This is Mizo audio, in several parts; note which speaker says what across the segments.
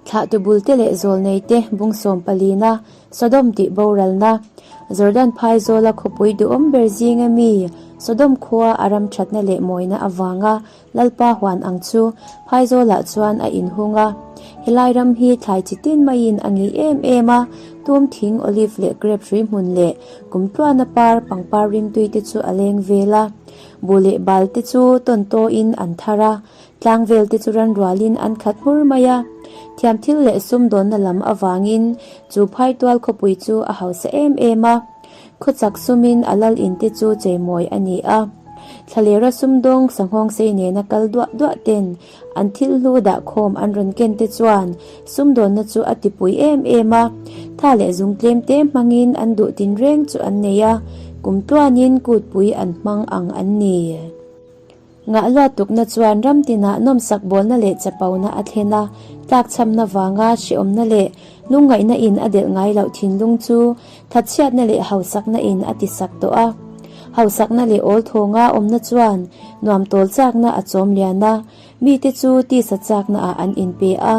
Speaker 1: Thlahtu bulte leh zawlneite bung sawmpalina Sodom tih boralna, Jordan phaizawla khawpui duhawm ber zinga mi Sodom khua a ram thatna leh mawina avanga Lalpa huan ang chu phaizawlah chuan a inhung a. Helai ram hi thlai chi tin maiin a ngei em em a, tum thing, olive leh grape hrui hmun leh kumtluana par pangpar rimtui te chu a leng vel a. Buh leh bal te chu tawn tawhin an thar a, Tlang vel te chu ran rualin an khat hmur mai a, thiam thil leh sumdawnna lam avangin chu phaitual khawpui chu a hausa em em a. Khawchak sumin a lal in te chu cheimawi a ni a. Thlalera sumdawng sanghawng sei nena kal duah duah ten an thil hlu dah khawm an rawn ken te chuan sumdawnna chu a tipui em em a. Tha leh zung tlem te hmangin an duh tinreng chu an nei a, kum tluanin kutpui an hmang ang an ni. Ngah luat tukna chuan ram tinah nawmsak bawlna leh chapona a thlen a, tlakchhamna vanga hreawmna leh lungngaihna in a delh ngai loh thinlung chu thatchhiatna leh hausakna in a tisak tawh a. Hausakna leh awl thawnga awmna chuan nuam tawl chakna a chawm lian a, mite chu tisa chakna ah an inpe a,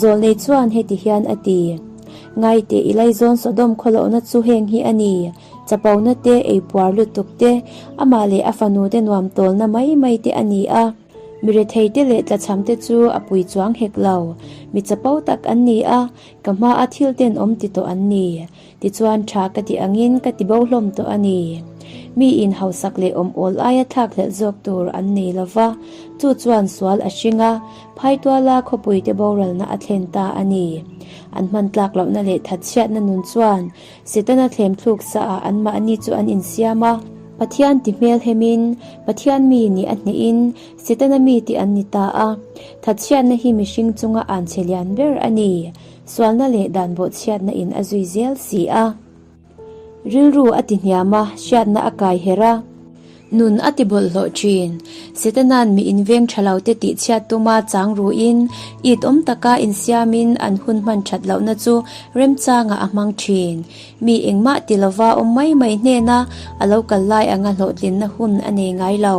Speaker 1: zawlnei chuan heti hian a ti, Ngaite i laizawn Sodom khawlohna chu heng hi a ni. Chapona te, eipuar lutuk te, amah leh a fanu te nuam tawlna mai mai te a ni a. Mi rethei te leh tlachham te chu a pui chuang hek lo. Mi chapo tak an ni a, ka hma a thil tenawm ti tawh an ni. Tichuan tha ka ti angin ka ti bo hlawm tawh a ni. Mi in hausak leh awm awl aia thlak hlelh zawk tur an nei lo va, chu chuan sual a hring a, phaituala khawpui te boralna a thlen ta a ni. An hman tlak lohna leh thatchhiatna nun chuan Setana thlem thluk sa ah anmahni chu an insiam a, Pathian ti hmel hemin, Pathian mi nih a hnehin, Setana mi tih an ni ta a. Thatchhiatna hi mihring chunga an che lian ber a ni. Sualna leh dan bawhchhiatna in a zui zel si a. Rilru a ti hniam a, hriatna a kai her a. Nun a ti bawlhhlawh thin. Setana'n mi inveng tha lo te tihchhiat tuma chang ruin, it awm taka insiamin an hun hman that lohna chu remchangah a hmang thin. Mi engmah ti lova awm mai mai hnena a lo kal lai anga hlawhtlinna hun a nei ngai lo.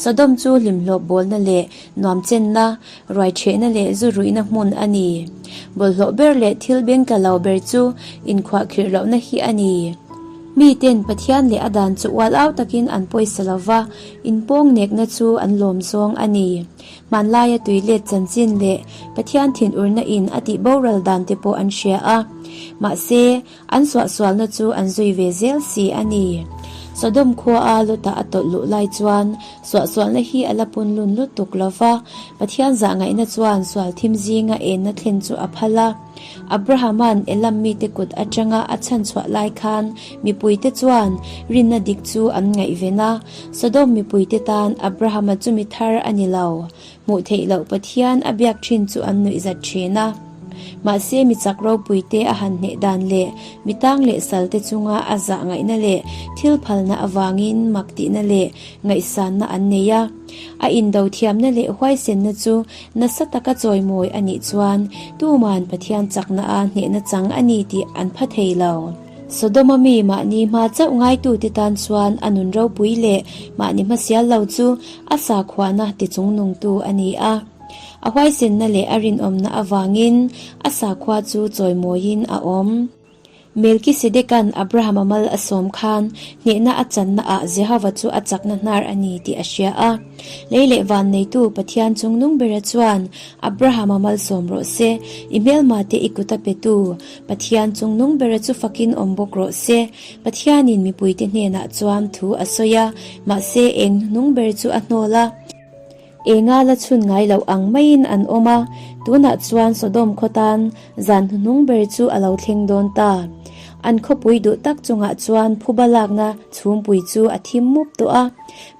Speaker 1: Sodom chu hlimhlawp bawlna leh nuamchenna, ruaichhehna leh zu ruihna hmun a ni. Bawlhhlawh ber leh thil bengtla lo ber chu inkhuahkhirh lohna hi a ni. Miten Pathian leh a dan chu ual au takin an pawisa lo va, inpawng nekna chu an lawm zawng a ni. Hmanlaia tui let chanchin leh Pathian thinurna in a tih boral dan te pawh an hria a. Mahse, an suahsualna chu an zui ve zel si a ni. Sodom khua a Lota a tawlh luh lai chuan suahsualna hi a la pun lun lutuk lo va, Pathian zahngaihna chuan sual thim zinga enna thlen chu a phal a. Abrahama'n Elam mite kut atanga a chhanchhuah lai khan mipuite chuan rinna dik chu an ngaihven a. Sodom mipuite tan Abrahama chu mi thar a ni lo. Hmuh theih loh Pathian a biak thin chu an nuihzat thin a. Mahse mi chak ropuite a han hneh dan leh mi tang leh salte chunga a zah ngaihna leh thil phalna avangin mak tihna leh ngaihsanna an nei a. A indo thiamna leh huaisenna chu Nasa taka chawimawi a nih chuan tuman Pathian chakna a hnehna chang a ni tih an pha thei lo. Sodoma mi mahni hma chauh ngaitute tan chuan a nun ropui leh mahni hmasial lo chu a sakhuana tichungnungtu a ni a. A huaisenna leh a rinawmna avangin a sakhua chu chawimawiin a awm. Melkisedeka'n Abrahama mal a sawm khan hnehna a channaah Jehova chu a chakna hnar a ni tih a hria a. Lei leh van neitu Pathian chungnung bera chuan Abrahama mal sawm rawh se, i hmelmate i kut a petu Pathian chungnung bera chu fakin awm bawk rawh se. Pathianin mipuite hnenah chuan thu a sawi a, mahse eng hnuhnung ber chu a hnawl a. Enga la chhun ngai loh ang maiin an awm a, tunah chuan Sodom khaw tan zan hnuhnung ber chu a lo thleng dawn ta. An khawpui duh tak chungah chuan phuba lakna chhumpui chu a thim mup tawh a,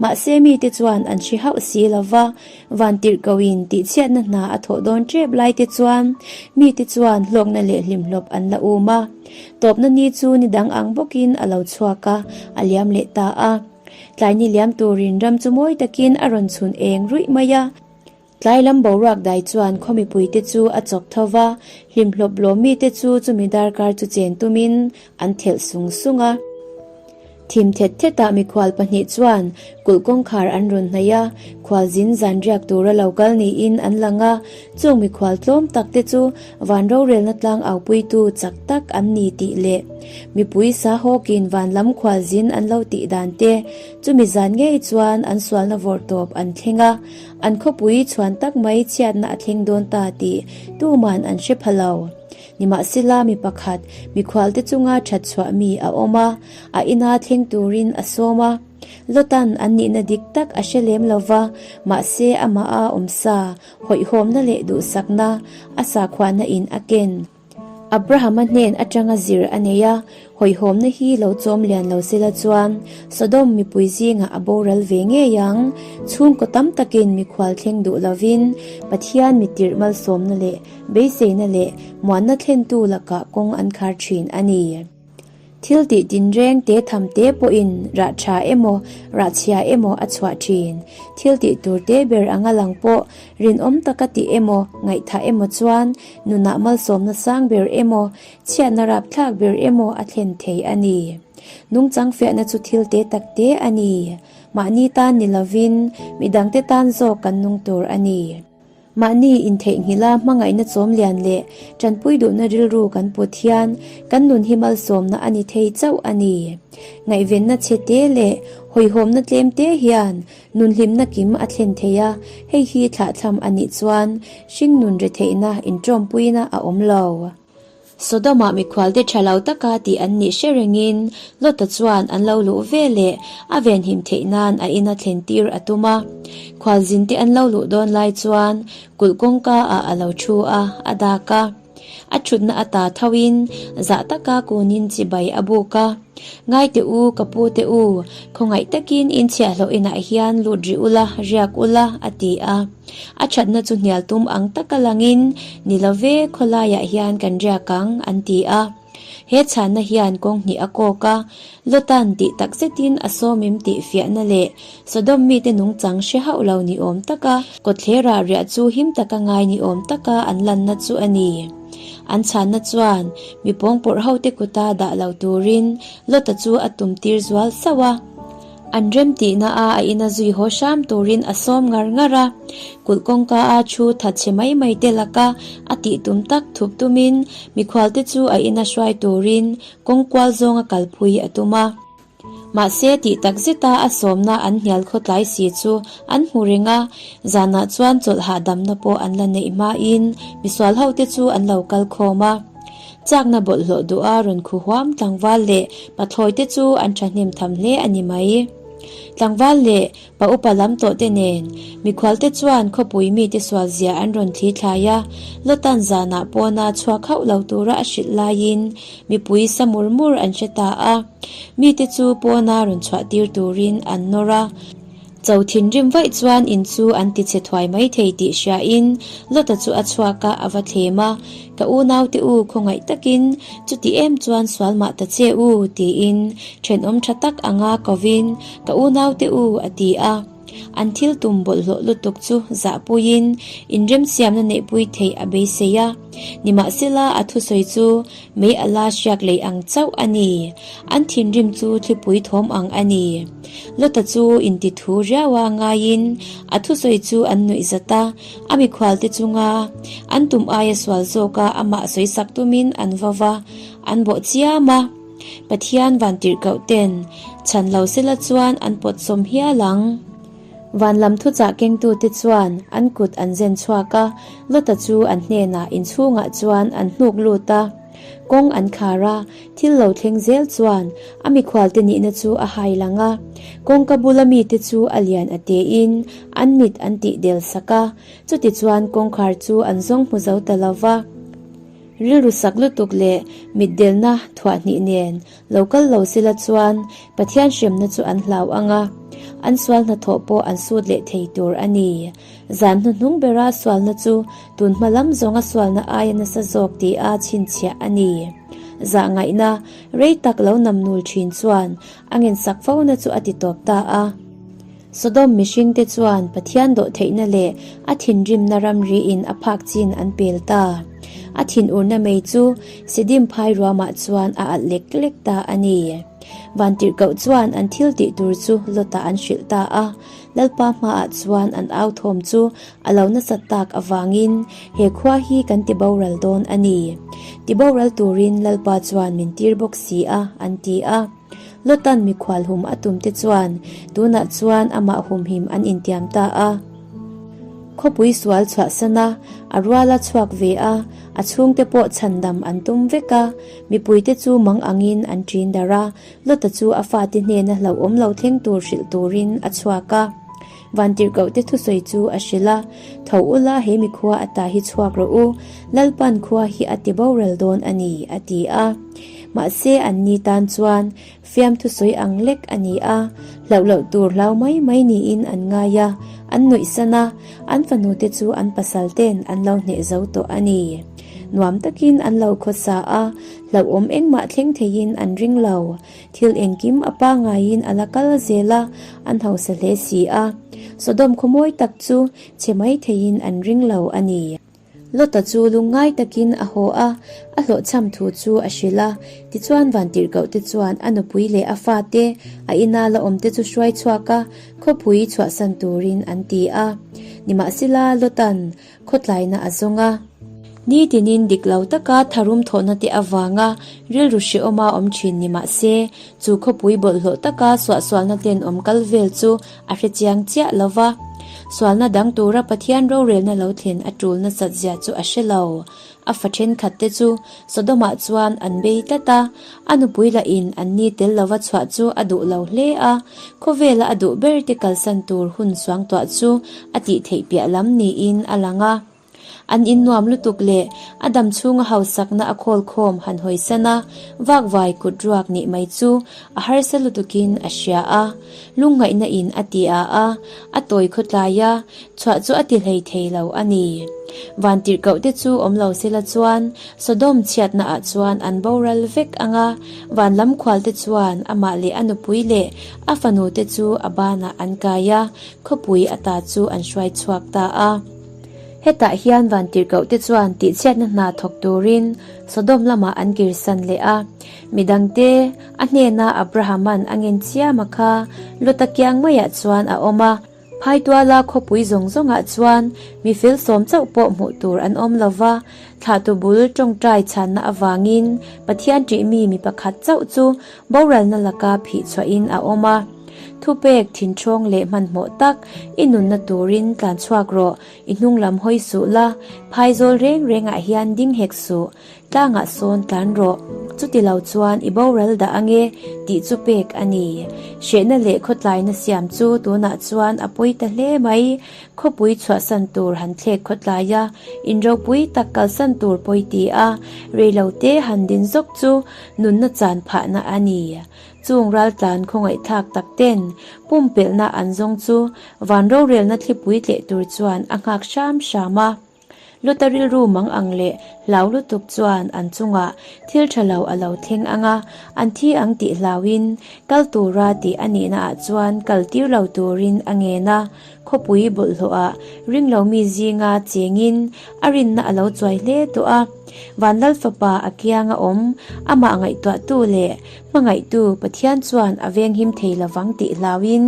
Speaker 1: mahse mite chuan an hre hauh si lo va, vantirhkohin tihchhiatna hna a thawh dawn tep lai te chuan mite chuan hlawkna leh hlimhlawp an la um a. Tawpna ni chu ni dang ang bawkin a lo chhuak a, a liam leh ta a. Tlaini liam turin ram chu mawi takin a rawn chhun eng ruih mai a. Tlai lam boruak dai chuan khaw mipuite chu a chawk tho va, hlimhlawp lawm mite chu chumi darkar chu chen tumin an thelh sung sung a. Thim thet thetah mikhual pahnih chuan kulh kawngkhar an rawn hnaih a, khualzin zan riak tura lo kal niin an lang a, chung mikhual tlawm tak te chu van rorelna tlang aupuitu chak tak an ni tih leh mipui sa hawkin van lam khualzin an lo tih dan te chumi zan ngei chuan an sualna vawrtawp an thleng a, an khawpui chhuan tak mai chhiatna a thleng dawn ta tih tuman an hre pha lo. Nimahsela mi pakhat mikhualte chunga that chhuah mi a awm a, a ina thleng turin a sawm a. Lotan an nihna dik tak a hre lem lo va, mahse amaha awmsa, hawihhawmna leh duhsakna a sakhuana in a ken. Abrahama hnen atanga zir a nei a, hawihhawmna hi lo chawm lian lo sela chuan Sodom mipui zingah a boral ve ngei ang. Chhungkaw tam takin mikhual thleng duh lovin Pathian mitirh malsawmna leh Beiseina leh muanna thlentu lakah kawng an khar thin a ni. Thil tih tinreng te tham te pawhin rah tha emaw, rah chhia emaw a chhuah thin. Thil tih tur te ber anga lang pawh rinawm taka tih emaw, ngaihthah emaw chuan nunah malsawmna sang ber emaw, chhiatna rapthlak ber emaw a thlen thei a ni. Nungchang fiahna chu thil te tak te a ni. Mahni tan ni lovin midangte tan zawk kan nung tur a ni. Mahni intheihnghilha hmangaihna chawm lian leh tanpui duhna rilru kan put hian kan nun hi malsawmna a ni thei chauh a ni. Ngaihvenna chhe te leh hawihhawmna tlem te hian nun hlimna kim a thlen thei a, hei hi thlahthlam a nih chuan hringnun retheihna inṭawmpuina a awm lo. Sodom-ah mikhualte tha lo taka tih an nih hre rengin Lota chuan an lo luh ve leh a venhim theih nan a ina thlen tir a tum a. Khualzinte an lo luh dawn lai chuan kulh kawngka ah a lo thu a, a dak a. A thutna ata thoin zah taka kunin chibai a buk a. Ngaite u, ka pu te u, khawngaih takin in chhiahhlawh inah hian lut rih ula, riak ula, a ti a. A thatna chu hnial tum ang taka langin, Ni lo ve, khawlaiah hian kan riak ang, an ti a. He chhanna hian kawng hnih a kawk a, Lotan tih tak zetin a sawmim tih fiahna leh Sodom mite nungchang hre hauh lo ni awm taka kawtthlerah riah chu him taka ngai ni awm taka an lanna chu a ni. An chhanna chuan mi pawngpawrh hote kuta dah lo turin Lota chu a tum tir zual sauh a. An rem tihna a a ina zui haw hram turin a sawm ngar ngar a. Kulh kawngka a thu thatchhe mai mai te laka a tih tum tak thup tumin mikhualte chu a ina hruai turin kawng kual zawnga kalpui a tum a. Mahse tih tak zeta a sawmna an hnial khawtlai si chu an hmu reng a, zanah chuan chawlh hahdamna pawh an la neih hmain misual hote chu an lo kal khawm a. Chakna bawlhhlawh duha rawn khu huam tlangval leh pathlawi te chu an thahnem tham hle a ni mai. Tlangval leh pa upa lam tawh te nen mikhual te chuan khawpui mite sual zia an rawn thli thlai a, Lotan zanah pawna chhuak hauh lo tura a hrilh laiin mipui sa mur mur an hre ta a, mite chu pawna rawn chhuah tir turin an nawr a. Cho thinrim vaih chuan in chu an ti chhe thuai mai thei tih hriain Lota chu a chhuak a, a va thlem a, Ka unaute u, khawngaih takin chuti em chuan sual mah ta che u, tiin thenawm tha tak anga kovin, Ka unaute u, a ti a. An thil tum bawlhhlawh lutuk chu zahpuiin inremsiamna neihpui theih a beisei a. Nimahsela a thusawi chu Mei a la hriak lei ang chauh a ni. An thinrim chu thlipui thawm ang a ni. Lota chu inti thu riau a ngaiin a thusawi chu an nuih zat a, a mikhualte chunga an tum aia sual zawka amah sawisak tumin an va va, an bawh chiam a. Pathian vantirhkoh ten chhan lo sela chuan an pawt sawm hial ang. Van lam thuchah kengtute chuan an kut an zen chhuak a, Lota chu an hnenah inchhungah chuan an hnuk lut a. Kawng an khar a, thil lo thleng zel chuan a mikhualte nihna chu a hai lang a. Kawngka bula mite chu a lian a tein an mit an tih del sak a, chutichuan kawngkhar chu an zawng hmu zo ta lo va. Rilru sak lutuk leh mitdelna thuahhnih nen Lo kal lo sila chuan Pathian hremna chu an hlau ang a, an sual hnathawh pawh an sut leh thei tur a ni. Zan hnuhnung bera sualna chu tun hma lam zawnga sualna aia nasa zawk tia chhinchhiah a ni. Zahngaihna rei tak lo namnul thin chuan a ngensak fona chu a ti tawp ta a. Sodom mihringte chuan Pathian dawhtheihna leh a thinrimna ramriin a phak chin an pel ta. A thinurna mei chu Sidim phai ruamah chuan a alh lek lek ta a ni. Vantirhkoh chuan an thil tih tur chu Lota an hrilh ta a. Lalpa hmaah chuan an au thawm chu a lo nasat tak avangin he khua hi kan ti boral dawn a ni. Ti boral turin Lalpa chuan min tir bawk si a, an ti a. Lotan mikhual hum a tum te chuan tunah chuan amah humhim an intiam ta a. Khawpui sual chhuahsan a, a ruala chhuak ve a, a chhungte pawh chhandam an tum vek a, mipuite chu mang angin an ṭin darh a, Lota chu a fate hnena hlauhawm lo thleng tur hrilh turin a chhuak a. Vantirhkohte thusawi chu a hrilh a, Tho ula he mikhua ata hi chhuak rawh u, Lalpan khua hi a ti boral dawn a ni, a ti a. Mahse an ni tan chuan fiam thusawi ang lek a ni a, hlauh loh tur hlau mai mai niin an ngai a, an nuihsan a, an fanute chu an pasal ten an lo hneh zo tawh a ni. Nuam takin an lo khawsa a, hlauhawm engmah thleng theiin an ring lo. Thil engkim a pangaiin a la kal zel a, an hausa hle si a. Sodom khawmawi tak chu chhe mai theiin an ring lo a ni. Lota chu lungngai takin a haw a, a hlawhchham thu chu a hrilh a. Tichuan Vantirhkohte chuan a nupui leh a fate, a ina la awmte chu hruai chhuak a, khawpui chhuahsan turin an ti a. Nimahsela, Lota'n khawtlaina a zawng a. Nitinin dik lo taka tharum thawhna te avanga rilru hrehawma awm thin ni mah se, chu khawpui bawlhhlawh taka suahsualna ten awm kal vel chu a hrechiang chiah lo va. Sualna dang tura Pathian rorelna lo thlen a tul nasat zia chu a hre lo. A fa thenkhat te chu Sodomah chuan an bei tlat a, a nupui lahin an ni tel lova chhuah chu a duh lo hle a, khawvela a duh ber te kalsan tur hun suangtuah chu a tih theih piah lam niin a lang a. An in nuam lutuk leh a dam chhunga hausakna a khawl khawm han hawisan a, vakvai kut ruak nih mai chu a harsa lutukin a hria a, lungngaihna in a ti a a, a tawi khawtlai a, chhuah chu a ti hlei thei lo a ni. Vantirhkoh te chu awm lo sela chuan Sodom chhiatna ah chuan an boral vek ang a, van lam khual te chuan amah leh a nupui leh a fanu te chu a banah an kai a, khawpui ata chu an hruai chhuak ta a. Hetah hian vantirhkoh te chuan tihchhiatna hna thawk turin Sodom lamah an kirsan leh a, midangte a hnena Abrahama'n a ngen chiam a kha Lota kiang maiah chuan a awm a. Phaituala khawpui zawng zawngah chuan mi fel sawm chauh pawh hmuh tur an awm lo va, thlahtu bul tawngtai chhanna avangin Pathian ṭihmi mi pakhat chauh chu boralna laka phih chhuahin a awm a. Thupek, thinṭhawng leh hmanhmawh tak i nunna turin tlan chhuak rawh, i hnung lam hawi suh la, phaizawl reng rengah hian ding hek suh, Tlangah sawn tlan rawh, chuti lo chuan i boral dah ange tih chu pek a ni. Hrehna leh khawtlaina siam chu tunah chuan a pawi ta hle mai. Khawpui chhuahsan tur han thlek khawtlai a, in ropui tak kalsan tur pawi ti a, reilote han din zawk chu nunna chan phahna a ni. Chung raltlan khawngaihthlak tak ten pumpelhna an zawng chu van rorelna thlipui tleh tur chuan a nghak hram hram a. Luta rilru mang ang leh hlau lutuk chuan an chungah thil tha lo a lo thleng ang a, an thi ang tih hlauin kal tura tih a nihna ah chuan kal tir lo turin a ngen a, khawpui bawlhhlawhah ringlo mi zinga chengin a rinna a lo chuai hle tawh a. Vanlal fapa a kianga awm, amah ngaihtuahtu leh hmangaihtu Pathian chuan a venghim thei lovang tih hlauin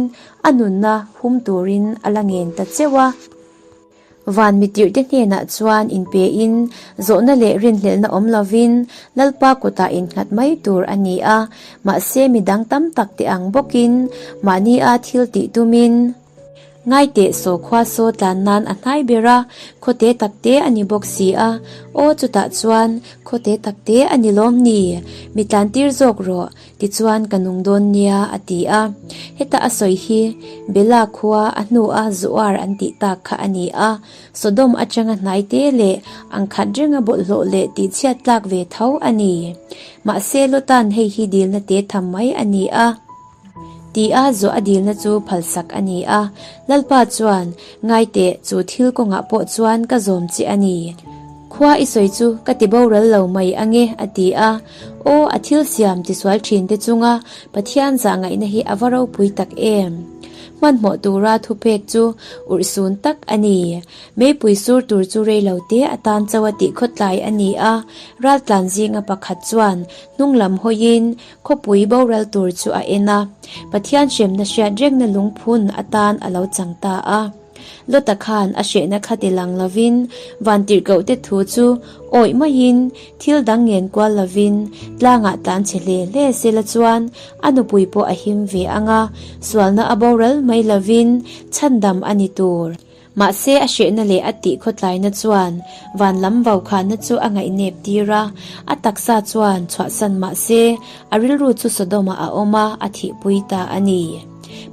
Speaker 1: a nunna hum turin a la ngen ta cheuh a. Van mitirhte hnenah chuan inpein, zawhna leh rinhlelhna awm lovin Lalpa kutah innghat mai tur a ni a, mahse midang tam tak te ang bawkin mahnia thil tih tumin ngaiteh saw khua saw tlan nan a hnai ber a, khawte takte a ni bawk si a, aw chutah chuan khawte takte a ni lawm ni, mi tlan tir zawk rawh, Tichuan ka nung dawn nia a ti a. Heta a sawi hi Bela khua a hnua Zoar an tih tak kha a ni a. Sodom atanga hnai te leh ang khat renga bawlhhlawh leh tihchhiat tlak ve tho a ni. Mahse Lotan hei hi dilna te tham mai a ni a. Ti a zawh a dilna chu phalsak a ni a. Lalpa chuan, Ngaiteh, chu thil kawngah pawh chuan ka zawm che a ni. Khua i sawi chu ka ti boral lo mai ange, a ti a. Aw, a thil siam tisual thin te chunga Pathian zah ngaihna hi a va ropui tak em! Hmanhmawh tura thupek chu urhsun tak a ni. Meipui sur tur chu rei lo te atan chauh a tih khawtlai a ni a, raltlan zinga pakhat chuan hnung lam hawiin khawpui boral tur chu a en a, Pathian hremna hriat rengna lungphun atan a lo chang ta a. Lota khan a hrehna kha ti lang lovin vantirhkohte thu chu awih maiin thil dang ngen kual lovin tlangah tlan chhe hle hle sela chuan a nupui pawh a him ve ang a, sualna a boral mai lovin chhandam a ni tur. Mahse a hrehna leh a tih khawtlaina chuan van lam vaukhana chu a ngaihnep tir a, a taksa chuan chhuahsan mahse a rilru chu Sodom-ah a awm a, a thihpui ta a ni.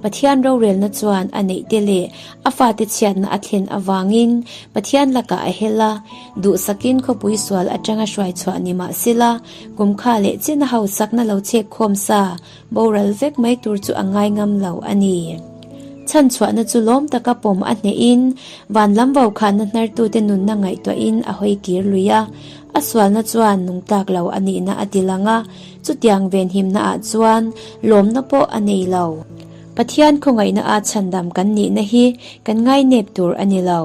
Speaker 1: Pathian rorelna chuan a neihte leh a fate chhiatna a thlen avangin Pathian lakah a hel a, duhsakin khawpui sual atanga hruai chhuah ni mah sela, kum kha leh chena hausakna lo chhek khawm sa boral vek mai tur chu a ngai ngam lo a ni. Chhanchhuahna chu lawm taka pawm a hnehin van lam vaukhahna hnartute nunna ngaihtuahin a hawi kir lui a, a sualna chuan nungtlak lo a nihna a ti lang a, Chutiang venhimna ah chuan lawmna pawh a nei lo. Pathian khawngaihna a chhandam kan nihna hi kan ngainep tur a ni lo.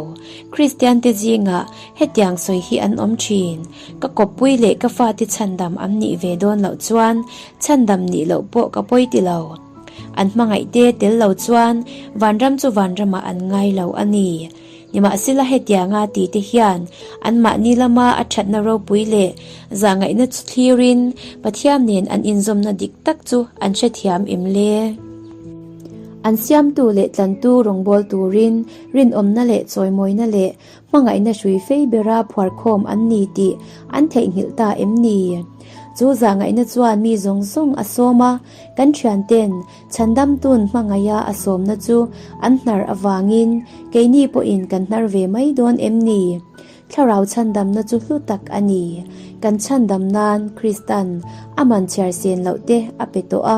Speaker 1: Kristian te zingah hetiang sawi hi an awm thin. Ka kawppui leh ka fate chhandam an nih ve dawn loh chuan chhandam nih loh pawh ka pawi ti lo. An hmangaihte tel lo chuan vanram chu vanramah an ngai lo a ni. Nimahsela hetianga tite hian anmahni lama a thatna ropui leh zahngaihna chu thlirin Pathian nen an inzawmna dik tak chu an hrethiam em le? An siamtu leh tlantu rawngbâwl turin rinawmna leh chawimawina leh hmangaihna hrui fei bera phuarkhawm an ni tih an theihnghilh ta em ni? Chu zahngaihna chuan mi zawng zawng a sawm a, kan thianten Chhandamtun hmangaiha a sawmna chu an hnar avangin keini pawhin kan hnar ve mai dawn em ni? Thlarau chhandamna chu hlu tak a ni. Kan chhandam nan Kristan a man chhiar sen loh te a pe tawh a.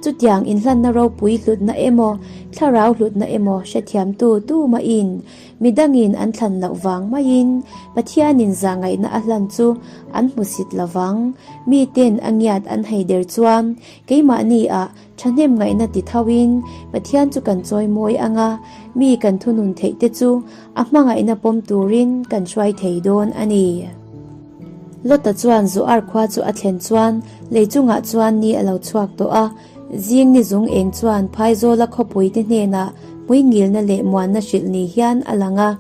Speaker 1: Chutiang inhlanna ropui hlutna emaw, thlarau hlutna emaw hrethiamtu tumahin midangin an thlan loh vang maiin Pathianin zahngaihna a hlan chu an hmusit lovang. Miten a ngiat an heider chuan Keimahni ah thahnem ngaihna ti tho in Pathian chu kan chawi mawi ang a, mi kan thunun theih te chu a hmangaihna pawm turin kan hruai thei dawn a ni. Lota chuan Zoar khua chu a thlen chuan lei chungah chuan ni a lo chhuak tawh a, zing ni zung eng chuan phaizawla khawpui te hnenah hmuingilna leh muanna hrilh ni hian a lang a.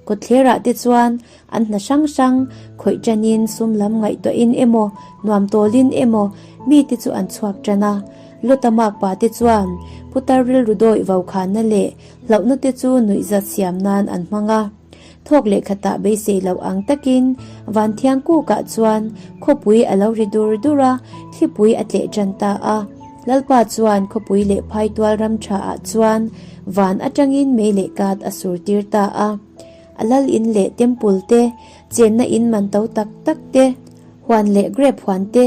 Speaker 1: Kawtthlerah te chuan an hna hrang hrang khawih tanin sum lam ngaihtuahin emaw nuam tawlin emaw mite chu an chhuak tan a. Lota makpa te chuan putar rilru dawih vaukhana leh hlauhna te chu nuihzat siam nan an hmang a. Thawk leh khatah beisei loh ang takin Vanthiang kukah chuan khawpui a lo ri dur dur a, thlipui a tleh tan ta a. Lalpa chuan khawpui leh phaitual ram tha ah chuan van atangin mei leh kat a sur tir ta a. A lal in leh temple te, chenna in man to tak tak te, huan leh grep huan te,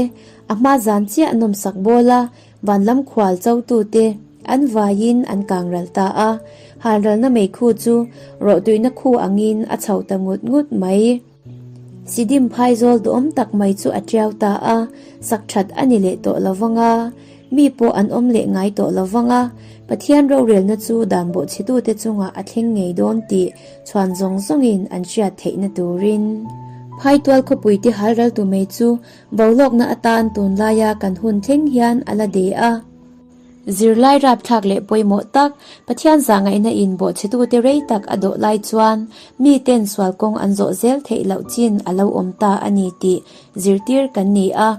Speaker 1: a hma zan chiah nawmsak bawl a, van lam khual cho tu te an vaiin an kang ral ta a. Halralna meikhu chu rawhtuihna khu angin a chho ta ngut ngut mai. Sidim phaizawl duhawm tak mai chu a tiau ta a, sak that a ni leh tawh lo vang a, mi pawh an awm leh ngai tawh lo vang a, Pathian rorelna chu dan bawhchhetute chungah a thleng ngei dawn tih chhuan zawng zawngin an hriat theihna turin. Phaitual khawpuite halraltu mai chu bolawkna atan tunlaia kan hun thleng hian a la de a. Zirlai rapthlak leh pawimawh tak, Pathian zahngaihna in bawhchhetute rei tak a dawh lai chuan miten sual kawng an zawh zel theih loh chin a lo awm ta a ni tih zirtir kan ni a.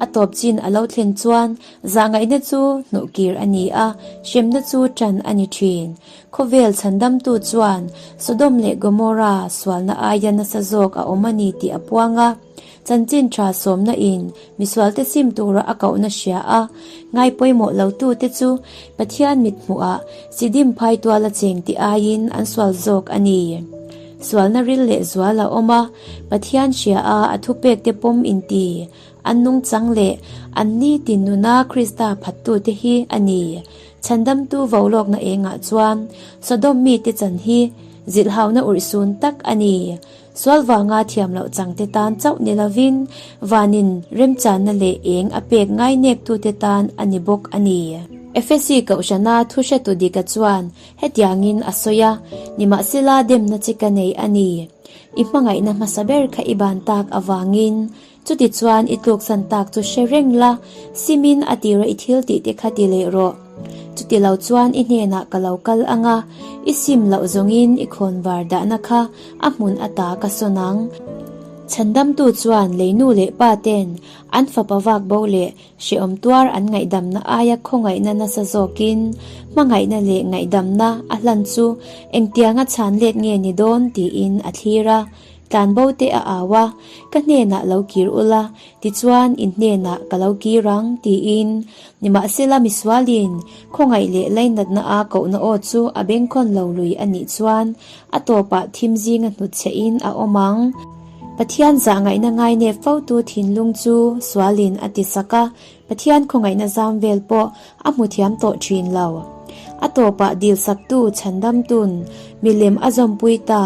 Speaker 1: A tawp chin a lo thlen chuan zahngaihna chu hnuhkir a ni a, hremna chu ṭan a ni ṭhin. Khawvel chhandamtu chuan Sodom leh Gomorra sualna aia nasa zawk a awm a ni tih a puang a. Chanchin tha sawmna in misualte sim tura a kohna hria a, ngai pawimawh lo tute chu Pathian mit hmuhah Sidim phai tuala cheng tih aiin an sual zawk a ni. Sualna ril leh zual a awm a, Pathian hria a a thupek te pawm inti, an nungchang leh an nitin nuna Krista phattute hi a ni. Chhandamtu volawkna engah chuan Sodom mite chan hi zilhhauna urhsun tak a ni. Sual vanga thiam loh changte tan chauh ni lovin vanin remchanna leh eng a pek ngaineptute tan a ni bawk a ni. Efesi Kohhrana thuhretu dika chuan hetiangin a sawi a, Nimahsela demna chi ka nei a ni. I hmangaihna hmasa ber kha i ban tak avangin Chutichuan i tluksan tak chu hre reng la, simin a tira i thil tih te kha ti leh rawh. Chutilo chuan i hnenah ka lo kal ang a, i sim loh zawngin i khawnvar dahna kha a hmun ata ka sawn ang. Chhandamtu chuan lei nu leh pa ten an fapa vak bo leh hrehawm tuar an ngaihdamna aia khawngaihna nasa zawkin hmangaihna leh ngaihdamna a hlan chu engtianga chhan let nge ni dawn tiin a thlir a. Tlanbo te a au a, Ka hnenah lo kir ula, tichuan in hnenah ka lo kir ang, tiin. Nimahsela misualin khawngaih leh lainatna a kohna aw chu a bengkhawn lo lui a nih chuan a tawpah thim zinga hnutchhehin a awm ang. Pathian zahngaihna ngainep fotu thinlung chu sualin a ti sak a, Pathian khawngaihna zam vel pawh a hmu thiam tawh thin lo. A tawpah dilsaktu chhandamtun milem a zawmpui ta.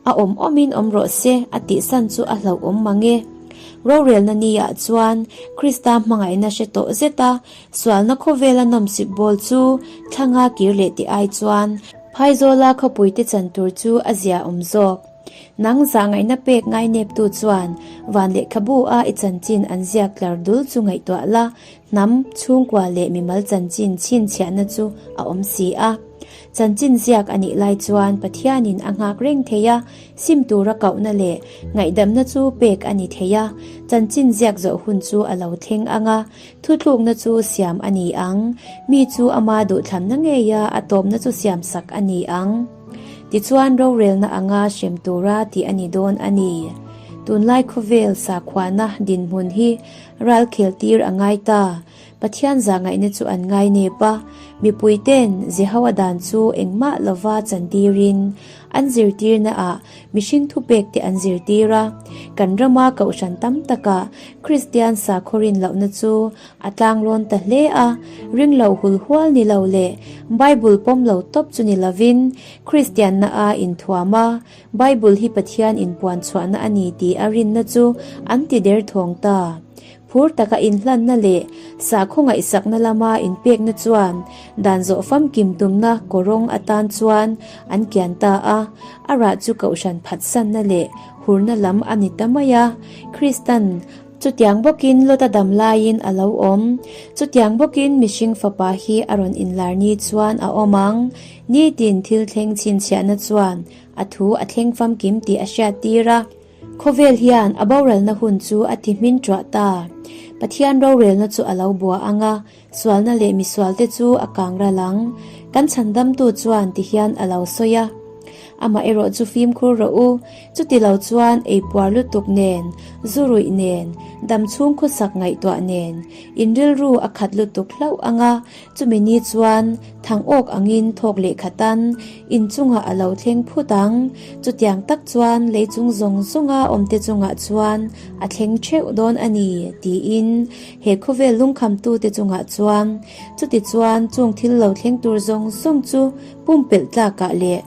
Speaker 1: A awm awmin awm rawh se a tihsan chu a hlauhawm mang e. Rorelna ni ah chuan Krista hmangaihna hre tawh zet a, sualna khawvela nawmsip bawl chu thlanga kir leh tih ai chuan phaizawla khawpui te chan tur chu a zia awm zawk. Nang zahngaihna pek ngaineptu chuan van lehkhabu a i chanchin an ziak tlar dul chu ngaihtuah la, hnam, chhungkua leh mimal chanchin chhinchhiahna chu a awm si a. Chanchin ziak a nih lai chuan Pathianin a nghak reng thei a, sim tura kohna leh ngaihdamna chu pek a ni thei a. Chanchin ziak zawh hun chu a lo thleng ang a, thutlukna chu siam a ni ang. Mi chu ama duhthlamna ngeia a tawpna chu siamsak a ni ang. Tichuan rorelna anga hrem tura tih a ni dawn a ni. Tunlai khawvel sakhuana dinhmun hi ralkhel tir a ngai ta. Pathian zahngaihna chu an ngai nep a, mipuite'n Jehoa dan chu engmah lova chantirin an zirtirnaah mihring thupekte an zirtir a. Kan rama kohhran tam takah Kristian sakhaw rin lohna chu a tlanglawn ta hle a, ringlo hulhual ni lo leh Bible pawm lo tawp chu ni lovin Kristianna a inthuam a, Bible hi Pathian inpuan chhuahna a ni tih a rinna chu an ti derthawng ta. Phur taka inhlanna leh sakhaw ngaihsakna lama inpekna chuan dan zawh famkim tumna kawrawng atan chuan an kian ta a, a rah chu kohhran phatsanna leh hurna lam a ni ta mai a. Kristan chutiang bawkin Lota dam laiin a lo awm. Chutiang bawkin mihring fapa hi a rawn inlar ni chuan a awm ang. Nitin thil thleng chhinchhiahna chuan a thu a thleng famkim tih a hriattir a. Khawvel hian a boralna hun chu a ti hmin ṭuah ta. Pathian rorelna chu a lo bua ang a, sualna leh misualte chu a kang ral ang. Kan chhandamtu chuan ti hian a lo sawi a, Amah erawh chu fimkhur rawh u, chuti lo chuan eipuar lutuk nen, zu ruih nen, dam chhung khawsak ngaihtuah nen, in rilru a khat lutuk hlauh ang a, Chumi ni chuan thang awk angin thawk leh khatan inchungah a lo thleng phut ang. Chutiang tak chuan lei chung zawng zawnga awmte chungah chuan a thleng theuh dawn a ni, tiin he khawvel lungkhamtute chungah chuan chuti chuan chung thil lo thleng tur zawng zawng chu pumpelh tlakah leh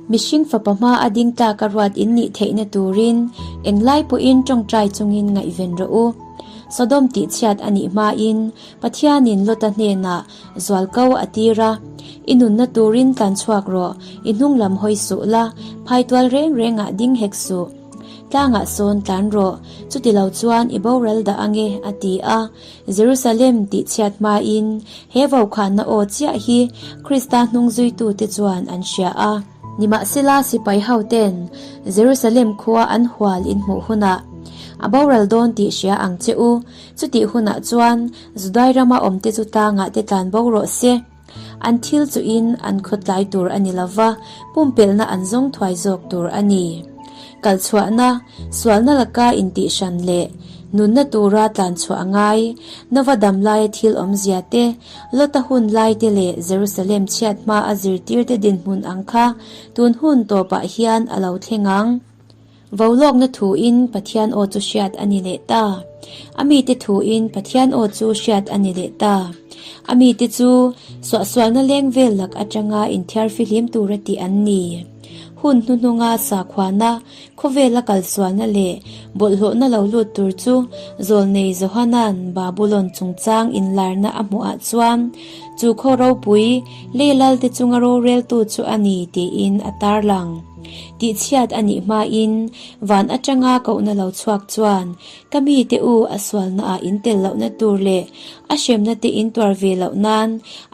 Speaker 1: mihring fapa hma a ding tlaka ruat in nih theihna turin englai pawhin tawngtai chungin ngaihven rawh u. Sodom tihchhiat a nih hmain Pathianin Lota hnenah zualko a tir a, I nunna turin tlan chhuak rawh, i hnung lam hawi suh la, phaitual reng rengah ding hek suh. Tlangah sawn tlan rawh, chuti lo chuan i boral dah ange, a ti a. Jerusalem tihchhiat hmain he vaukhahna aw chiah hi Krista hnungzuitute chuan an hria a. Nimahsela sipai hoten Jerusalem khua an hual inhmuh hunah a boral dawn tih hria ang che u. Chutih hunah chuan Judai rama awmte chu tlangah te tlan bo rawh se. An thil chuhin an khawtlai tur a ni lo va, pumpelhna an zawng thuai zawk tur a ni. Kalchhuahna, sualna laka intihhran leh nunna tura tlan chhuah a ngai. Nova dam laia thil awmzia te, Lota hun lai te leh Jerusalem chhiat hmaa a zirtirte dinhmun ang kha tun hun tawpah hian a lo thleng ang. Volawkna thuin Pathian aw chu hriat a ni leh ta. A mite thuin Pathian aw chu hriat a ni leh ta. A mite chu suahsualna leng vel lak atanga inthiar fihlim tura tih an ni. Hun hnuhnunga sakhuana, khawvela kalsualna leh bawlhhlawhna lo lut tur chu Zawlnei Johana'n Babulon chungchang inlarna a hmuhah chuan chu khaw ropui lei lalte chunga roreltu chu a ni tiin a tarlang. Tihchhiat a nih hmain van atanga kohna lo chhuak chuan Ka mite u a sualnaah in tel lohna tur leh a hremna te in tuar ve loh nan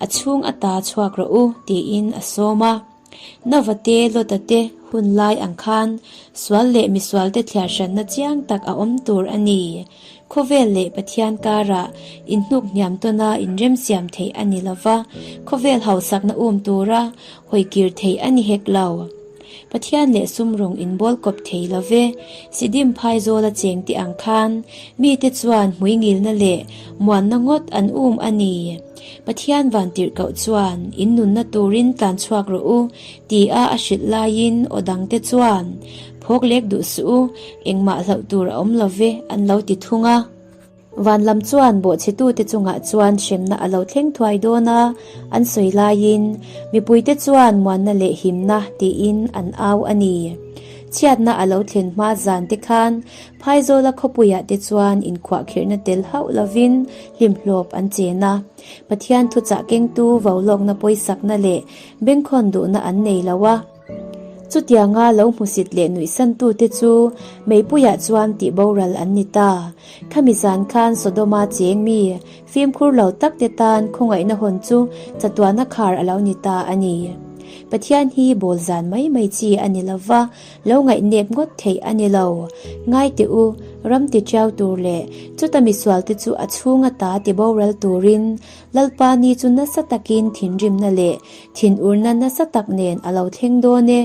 Speaker 1: a chhung ata chhuak rawh u tiin a sawm a. Nova te, Lota te hun lai ang khan sual leh misual te thliar hranna chiang tak a awm tur a ni. Khawvel leh Pathian karah inhnuk hniam tawna inremsiam theih a ni lova, khawvel hausakna um tura hawikir theih a ni hek lo. Pathian leh sum rawng inbawl kawp thei lo ve. Sidim phaizawl a cheng tih ang khan mite chuan hmuingilna leh muanna ngawt an um a ni. Pathian vantirhkoh chuan in nunna turin tlan chhuak rawh u tia a hrilh laiin aw dangte chuan phawk lek duh suh u, engmah hlauh tur a awm lo ve an lo ti thung a. Van lam chuan bawhchhetute chungah chuan hremna a lo thleng thuai dawn a, an sawi laiin mipuite chuan muanna leh himna tiin an au a ni. Chhiatna a lo thlen hma zan te khan Phaizawla khawpuiah te chuan inkhuahkhirhna tel hauh lovin hlimhlawp an chen a, Pathian thuchah kengtu vaulawkna pawisakna leh bengkhawn duhna an nei lo a. Chutianga lo hmusit leh nuihsantute chu meipuiah chuan tihboral an ni ta. Khami zan khan Sodoma cheng mi fimkhur lo takte tan khawngaihna hawn chu chatuana khar a lo ni ta a ni. Pathian hi bawl zan mai mai chi a ni lo va, lo ngaihnep ngawt theih a ni lo. Ngai teh u, ram tiṭiau tur leh chuta misualte chu a chhung ata tiboral turin Lalpa ni chu nasa takin thinrimna leh thinurna nasa tak nen a lo thleng dawn e.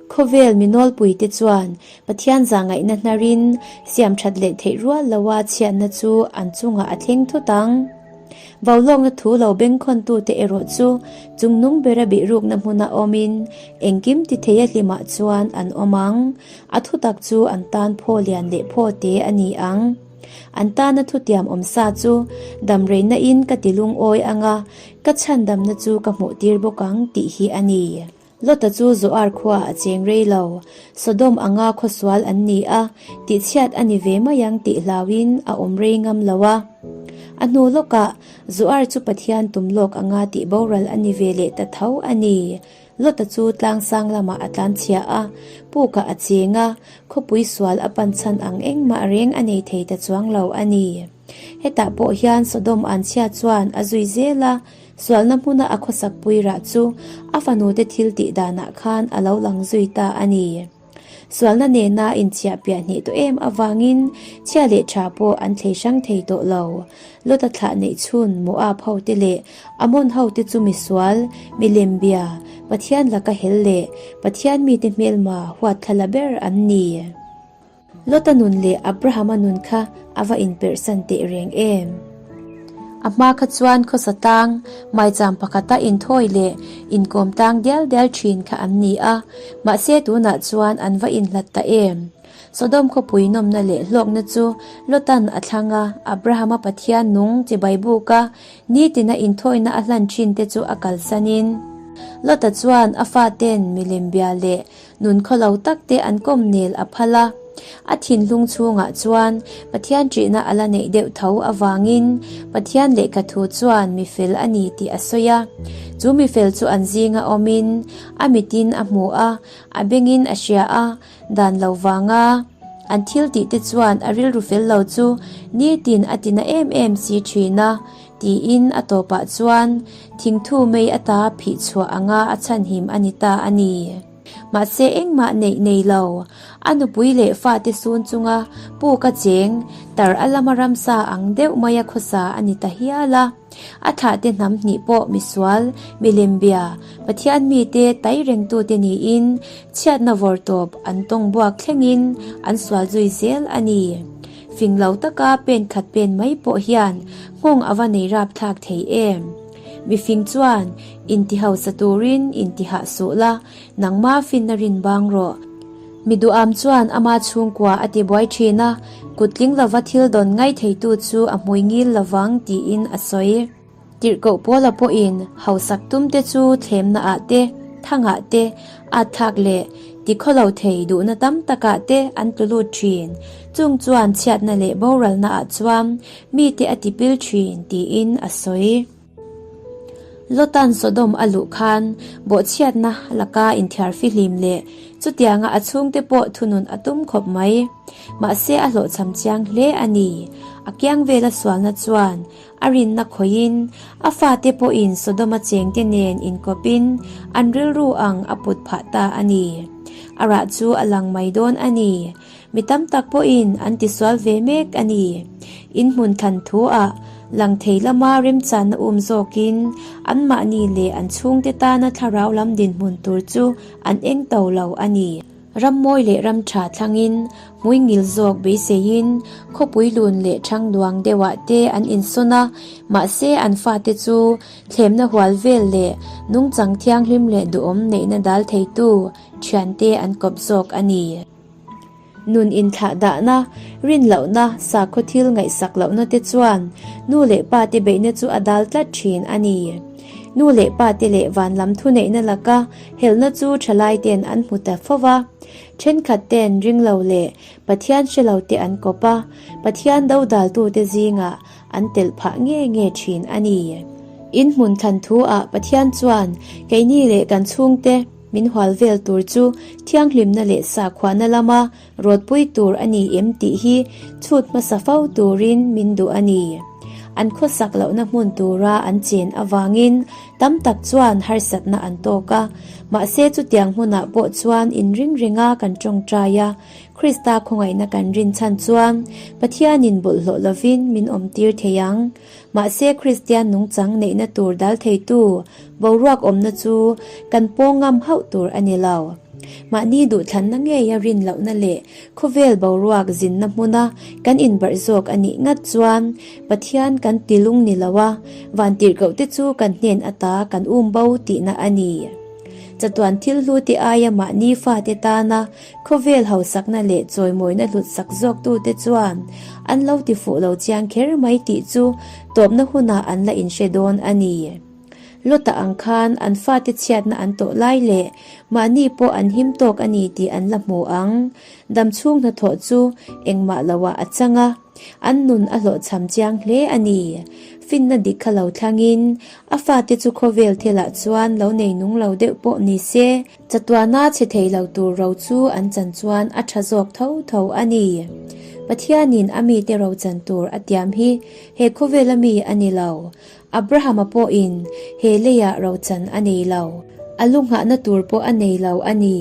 Speaker 1: Khawvel mi nawlpuite chuan Pathian zahngaihna hnarin siamthat leh theih rual loa chhiatna chu an chungah a thleng thut ang. Vaulawkna thu lo bengkhawntute erawh chu chungnung bera bihrukna hmuna awmin engkim ti theia hlimah chuan an awm ang. A thutak chu an tan phaw lian leh phaw te a ni ang. An tana thutiam awm sa chu damreina in ka ti lungawi anga ka chhandamna chu ka hmuh tir bawk ang tih hi a ni. Lota chu Zoar khua a cheng rei lo. Sodom anga khawsual an ni a, tihchhiat a ni ve mai ang tih hlauin a awm rei ngam lo a. A hnu lawkah Zoar chu Pathian tum lawk anga tih boral a ni ve leh ta tho a ni. Lota chu tlangsang lamah a tlanchhia a, pukah a cheng a, khawpui sual a pan chhan ang engmah reng a nei thei ta chuang lo a ni. Hetah pawh hian Sodom anchhia chuan a zui zel a, sualna hmuna a khawsakpui rah chu a fanute thil tih danah khan a lo lang zui ta a ni. Sualna nena inchhiah piah hnih tawh em avangin chhia leh tha pawh an thlei hrang thei tawh lo. Lota thlah neih chhun Moab hote leh Ammon hote chu misual, milem bia, Pathian laka hel leh Pathian mite hmelma huatthlala ber an ni. Lota nun leh Abrahama nun kha a va inperhsan teh reng em? A hma kha chuan khawsa tlang, maicham pakhata inthawi leh inkawm tlang dial dial thin kha an ni a, mahse tunah chuan an va inhlat ta em? Sodom khawpui nawmna leh hlawkna chu Lotan a thlang a, Abrahama Pathian nung chibai buka nitina inthawina a hlan thin te chu a kalsanin Lota chuan a faten milem bia leh Nun khawlo tak te an kawm nel a phal a, a thinlung chhungah chuan Pathian ṭihna a la neih deuh tho avangin Pathian lehkha thu chuan mi fel a ni tih a sawi a. Chu mi fel chu an zinga awmin a mitin a hmu a, a bengin a hria a, dan lo vanga an thil tih te chuan a rilru fel lo chu nitin a tina em em si ṭhin a, tiin a tawpah chuan thingthu mei ata phih chhuah anga a chhanhim a ni ta a ni. Mahse engmah neih nei lo, a nupui leh fate sun chunga puk a cheng, tar a lama ramsa ang deuh maia khawsa a ni ta hial a. A thlahte hnam hnih pawh misual, milem bia, Pathian mite tai rengtute niin chhiatna vawrtawp an tawng buak thlengin an sual zui zel a ni. Fing lo taka pen khat pen mai pawh hian nghawng a va nei rap thlak thei em? Mifing chuan inti hausa turin inti hah suh la, nangma finna rin bang rawh. Mi duham chuan ama chhungkua a ti buai thin a, kutling lova thil dawn ngai theitu chu a hmui ngil lovang tiin a sawi. Tirhkoh Paula pawhin hausak tumte chu thlemnaah te, thangah te, atthlak leh. Tikhawlo thei duhna tam takah te an tlu lut thin. Chung chuan chhiatna leh boralna ah chuan mite a tipil thin tiin a sawi. Lotan Sodom a luh khan bawhchhiatna laka inthiar fihlim leh chutianga a chhungte pawh thunun a tum khawp mai. Mahse a hlawhchham chiang hle a ni. A kiang vela sualna chuan a rinna khawihin a fate pawhin Sodoma chengte nen inkawpin an rilru ang a put phah ta a ni. A rah chu a lang mai dawn a ni. Mi tam tak pawhin an tisual ve mek a ni. In hmun thlan thu ah lang thei lama remchanna um zawkin anmahni leh an chhungte tana thlarau lam dinhmun tur chu an eng to lo a ni. Ram mawi leh ram tha thlangin hmui ngil zawk beiseiin khawpui lun leh thang duang deuhah te an insawn a, mahse an fate chu thlemna hual vel leh nungchang thianghlim leh duhawm neihna dal theitu thiante an kawp zawk a ni. Nun inthlah dahna, rin lohna, sakhaw thil ngaihsak lohna te chuan nu leh pa te beihna chu a dal tlat thin a ni. Nu leh pa te leh van lam thuneihna laka helhna chu thalai ten an hmu ta fo va. Thenkhat ten ring lo leh Pathian hre lo te an kawp a, Pathian dodaltu te zingah an telh phah nge nge thin a ni. In hmun thlan thu ah Pathian chuan keini leh kan chhungte, Min hual vel tur chu thianghlimna leh sakhuana lama rawtpui tur a ni em tih hi chhut hmasa fo turin min duh a ni. An khawsak lohna hmun tura an chen avangin tam tak chuan harsatna an tawk a, mahse chutiang hmunah pawh chuan inring renga kan tawngtai a, Krista khawngaihna kan rinchhan chuan Pathianin bawlhhlawh lovin min awmtir thei ang. Mahse Kristian nungchang neihna tur dal theitu boruak awmna chu kan pawng ngam hauh tur a ni lo. Mahni duhthlanna ngeia rin lohna leh khawvel boruak zinna hmuna kan inbarh zawk a nih ngat chuan Pathian kan tilung ni lo a, vantirhkohte chu kan hnen ata kan um bo tihna a ni. Chatuan thil hlu te aia mahni fate tana Khawvel hausakna leh chawimawina hlutsak zawktute chuan an lo ti fuh lo chiang kher mai tih chu tawpna hunah an la inhre dawn a ni. Lota ang khan an fate chhiatna an tawh lai leh mahni pawh an him tawk a ni tih an la hmu ang. Damchhung hnathawh chu engmah loah a chang a. An nun a hlawhchham chiang hle a ni. Finna dik kha lo thlangin, a fate chu khawvel thilah chuan lo nei nung lo deuh pawh ni se, chatuana chhe thei lo tur ro chu an chan chuan a tha zawk tho tho a ni. Pathianin a mite ro chan tur a tiam hi he khawvela mi a ni lo. Abrahama pawhin he leiah ro chan a nei lo. A lu nghahna tur pawh a nei lo a ni.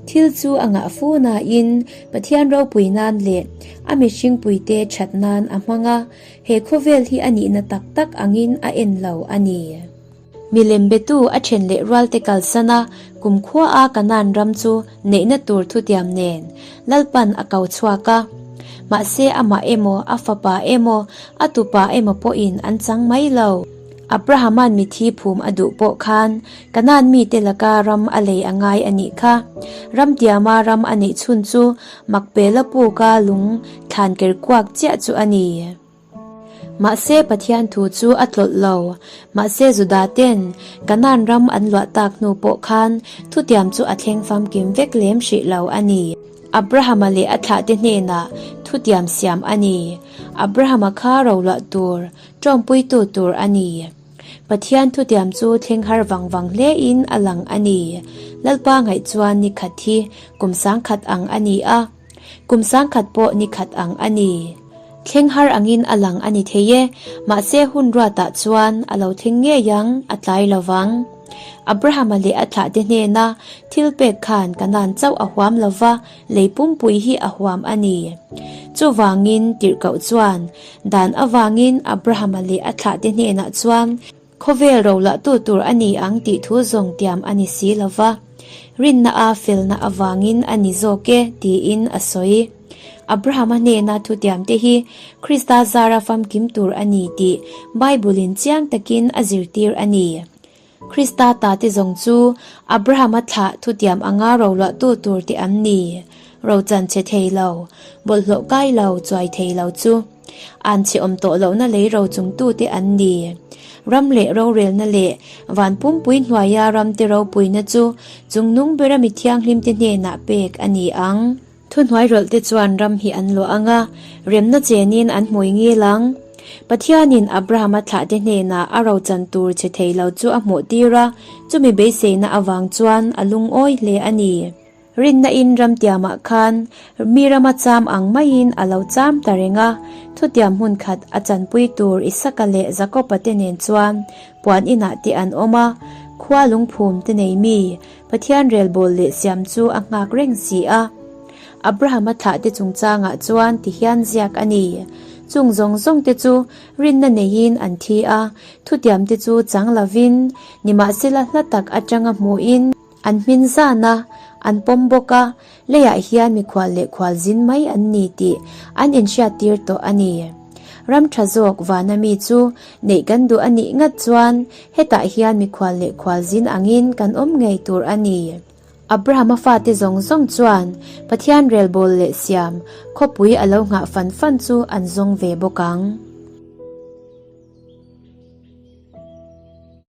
Speaker 1: Thil chu a ngah fu nain Pathian ropui nan leh a mihringpuite that nan a hmang a, he khawvel hi a nihna tak tak angin a en lo a ni. Milem betu a then leh rualte kalsan a, kumkhua a Kanaan ram chu neihna tur thutiam nen Lalpan a ko chhuak a. Mahse amah emaw, a fapa emaw, a tupa emaw pawhin an chang mai lo. Abrahama'n mithi phum a duh pawh khan Kanaan mite laka ram a lei a ngai a nih kha. Ram tiama ram a neih chhun chu Makpela puka lung thlan ker kuak chiah chu a ni. Mahse Pathian thu chu a tlawlh lo. Mahse Juda ten Kanaan ram an luah tak hnu pawh khan thutiam chu a thleng famkim vek lem hrih lo a ni. Abrahama leh a thlahte hnenah thutiam siam a ni. Abrahama kha roluah tur Ṭawmpuitu tur a ni. Pathian thutiam chu thleng har vang vang hlein a lang a ni. Lalpa ngaih chuan ni khat hi kum sangkhat ang a ni a, kum sangkhat pawh ni khat ang a ni. Thleng har angin a lang a ni thei e, mahse hun ruatah chuan a lo thleng ngei ang, a tlai lo vang. Abrahama leh a thlahte hnena thil pek khan Kanaan chauh a huam lo va, lei pumpui hi a huam a ni. Chuvangin tirhkoh chuan Dan avangin Abrahama leh a thlahte hnenah chuan khawvel rolahtu tur a ni ang tih thu zawng tiam a ni si lo va, rinna a felna avangin a ni zawk e tiin a sawi. Abrahama hnena thutiamte hi Krista zara famkim tur a ni tih Bible-in chiang takin a zirtir a ni. Krista ta te zawng chu Abrahama thlah thutiam anga roluahtu tur te an ni. Rochan chhe thei lo, bawlhhlawh kai lo, chuai thei lo chu an chhe awm tawh lohna lei ro chungtu te an ni. Ram leh rorelna leh van pumpui hnuaia ramte ropuina chu chungnung bera mi thianghlimte hnenah pek a ni ang. Thuhnuairawlhte chuan ram hi an luah ang a, remna chenin an hmui ngil ang. Pathianin Abrahama thlahte hnenah a rochan tur che thei lo chu a hmuhtir a, chumi beiseina avang chuan a lungawi hle a ni. Rinna in ramtiamah khan mi rama cham ang maiin a lo cham ta reng a, thutiam hmun khat a chanpui tur Isaka leh Jakoba te nen chuan puan inah te an awm a, khua lungphum te nei mi Pathian relbawl leh siam chu a nghak reng si a. Abrahama thlah te chungchangah chuan ti hian ziak a ni, Chung zawng zawng te chu rinna neiin an thi a, thutiam te chu chang lovin, nimahsela hla tak atanga hmuhin, An hmin zan a, an pawm bawk a, leiah hian mikhual leh khual zin mai an ni tih an inhriattir tawh a ni. Ram tha zawk vana mi chu neih kan duh a nih ngat chuan hetah hian mikhual leh khual zin angin kan awm ngei tur a ni. Abrahama fate zawng zawng chuan Pathian relbawl leh siam khawpui a lo nghah fan fan chu an zawng ve bawk ang.